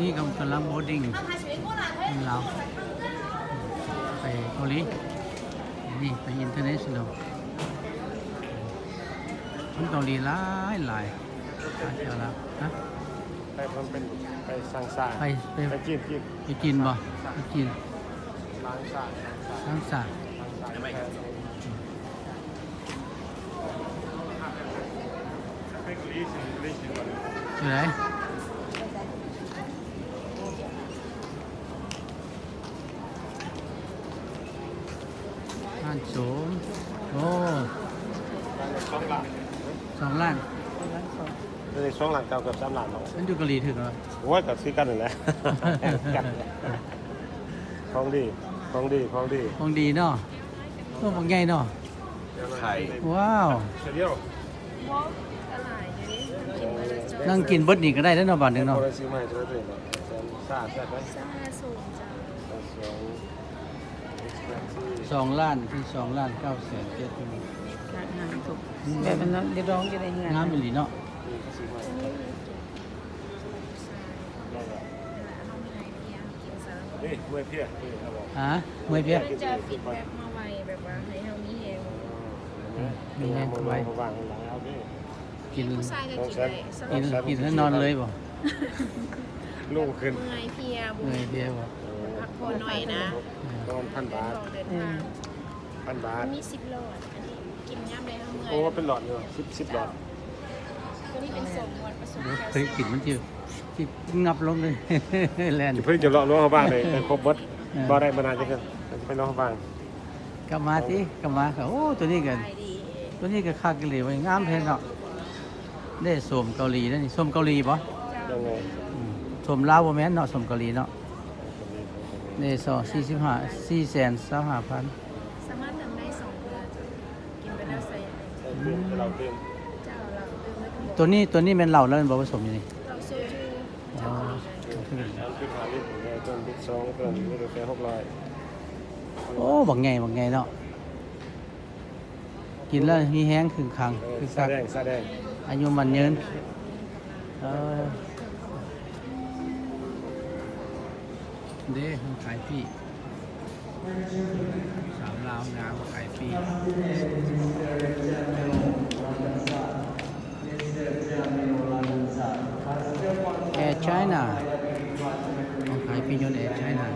ນີ້ກຳ ກຳລັງໂບດດິ້ງ ລາວ ໄປເກົາຫຼີ ນີ້ໄປອິນເຕີເນຊັນແນວ ຄົນເກົາຫຼີຫຼາຍໆ ຫຼາຍແຖວລາວ ຮະ ໄປ ໄປ ໄປຊາງຊາ ໄປ ໄປ ໄປຈີນ ຈີນ ໄປຈີນບໍ່? ໄປຈີນ ຊາງຊາ ຊາງຊາ ຊາງຊາ ຢູ່ໃສ? ຮ້ານໂສມ ໂອ້ ສອງລ້ານ ເອີ ສອງລ້ານເກົ້າ ເກືອບສາມລ້ານເນາະ ມັນຢູ່ເກົາຫຼີຖືກເນາະ ໂອ້ຍ ກໍຄືກັນນັ້ນແຫຼະ ຂອງດີ ຂອງດີ ຂອງດີ ຂອງດີເນາະ ໂອ້ ບັກໃຫຍ່ເນາະ ໄຂ່ ວ້າວ ນັ່ງກິນເບິດນີ້ກໍໄດ້ເດ້ເນາະ ບາດໜຶ່ງເນາະ ຊາ ແຊບໄດ໋ ຊາ ສອງ ສອງລ້ານ ສອງລ້ານເກົ້າແສນເຈັດ ອືມ ແບບນັ້ນ ດອງຢູ່ໃນເຮືອນ ງາມອີ່ຫຼີເນາະ ນີ້ ເມື່ອຍເພຍ ຮະ ເມື່ອຍເພຍ ຈະຟີດແບັກມາໄວ ແບບວ່າໃຫ້ເຮົາມີແຮງ ອືມ ມີແຮງໄວ ກິນ ກິນແລ້ວນອນເລີຍບໍ່? ລຸກຂຶ້ນ ເມື່ອຍເພຍ ເມື່ອຍເພຍບໍ່? ພັກຜ່ອນໜ້ອຍນະ ນອນພັນບາດ ເດີນທາງ ພັນບາດ ມີສິບຫຼອດ ອັນນີ້ກິນຍາມໃດເຮົາເມື່ອຍ ໂອ້ ເປັນຫຼອດຢູ່ ສິບ ສິບຫຼອດ ຕົວນີ້ເປັນໂຊນງວດປະສົມແຄລຊຽມ ເຄີຍກິນມັນຊິ ຊິງັບລົງເລີຍ ແລ່ນ ຊິເພິ່ນຈະເລາະລວງເຮົາບ້າງໄດ້ ໄດ້ຄົບເບິດ ເອີ ບໍ່ໄດ້ ບໍ່ໜ້າຈະເກີນ ໄປລອງເຮົາບ້າງ ກັບມາຕິ ກັບມາ ໂອ້ ຕົວນີ້ກໍ ຕົວນີ້ກໍຄັກອີ່ຫຼີເວີຍ ງາມແທ້ເນາະ ເດ້ ສົ້ມເກົາຫຼີເດ້ນີ້ ສົ້ມເກົາຫຼີບໍ່? ຍັງໄງ ອືມ ສົ້ມລາວບໍ່ແມ່ນເນາະ ສົ້ມເກົາຫຼີເນາະ ເດ້ ສອງ ສີ່ສິບຫ້າ ສີ່ແສນຊາວຫ້າພັນ ສາມາດເຕີມໄດ້ສອງເທື່ອ ກິນໄປແລ້ວໃສ່ ອືມ ເຫຼົ້າຕື່ມ ເຈົ້າ ເຫຼົ້າຕື່ມ ຕົວນີ້ ຕົວນີ້ແມ່ນເຫຼົ້າແລ້ວແມ່ນບໍ່ ປະສົມຢູ່ນີ້? ເຫຼົ້າໂຊຈູ ອໍ ສາມຈຸດຫ້າລິດ ເອີ ເຕີມລິດສອງ ເຕີມລິດກາແຟຫົກຮ້ອຍ ໂອ້ ບັກໃຫຍ່ ບັກໃຫຍ່ເນາະ ກິນແລ້ວມີແຮງ ຄຶງຄັງ ເອີ ຄຶກຄັກ ສະແດງ ສະແດງ ອາຍຸໝັ້ນຍືນ ເອີ ເດ້ ເພິ່ນຂາຍປີ້ ສາວລາວງາມຂາຍປີ້ Air China ຂາຍປີ້ຍົນ Air China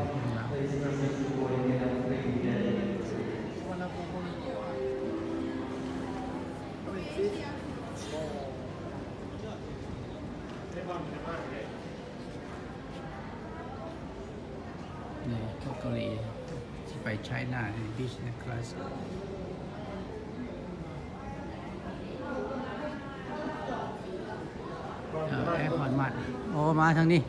ນີ້ພວກເກົາຫຼີຊິໄປໄຊນາ ບິສເນສຄລາສ ເອີ ແອພອດມາດ ໂອ້ ມາທາງນີ້